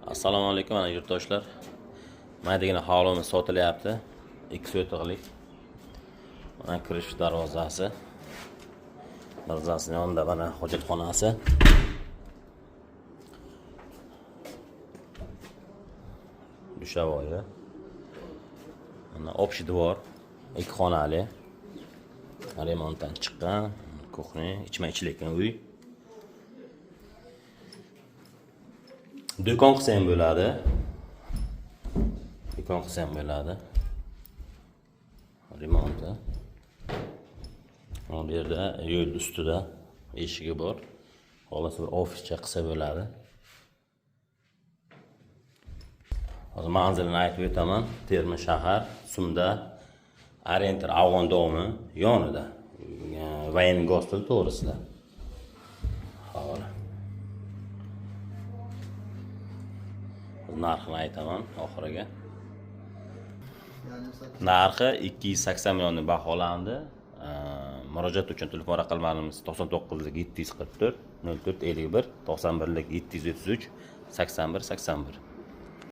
Assalomu alaykum, mana yurtdoshlar. Maydagina hovlimiz sotilyapti. 2 sotixlik. Mana kirish darvozasi. Darvozasining yonida mana hojatxonasi. Dushovoyi. Mana общий двор, ikki xonali. Remontdan chiqqan, kuxня, ichma-ichlik uy. Do'kon qilsa ham bo'ladi. Do'kon qilsa ham bo'ladi. Remonti. Mana bu yerda yo'l ustida eshigi bor. Xohlasa bir ofischa qilsa bo'ladi. Hozir manzilini aytib o'taman. Termiz shahar, Sumda, Orientir Afg'on domi yonida. Военный госпиталь to'g'risida. Havola. Narxini aytaman oxiriga. Narxi 280 million deb baholandi. Murojaat uchun telefon raqamlarimiz 99 744 04 51 91 733 81 81.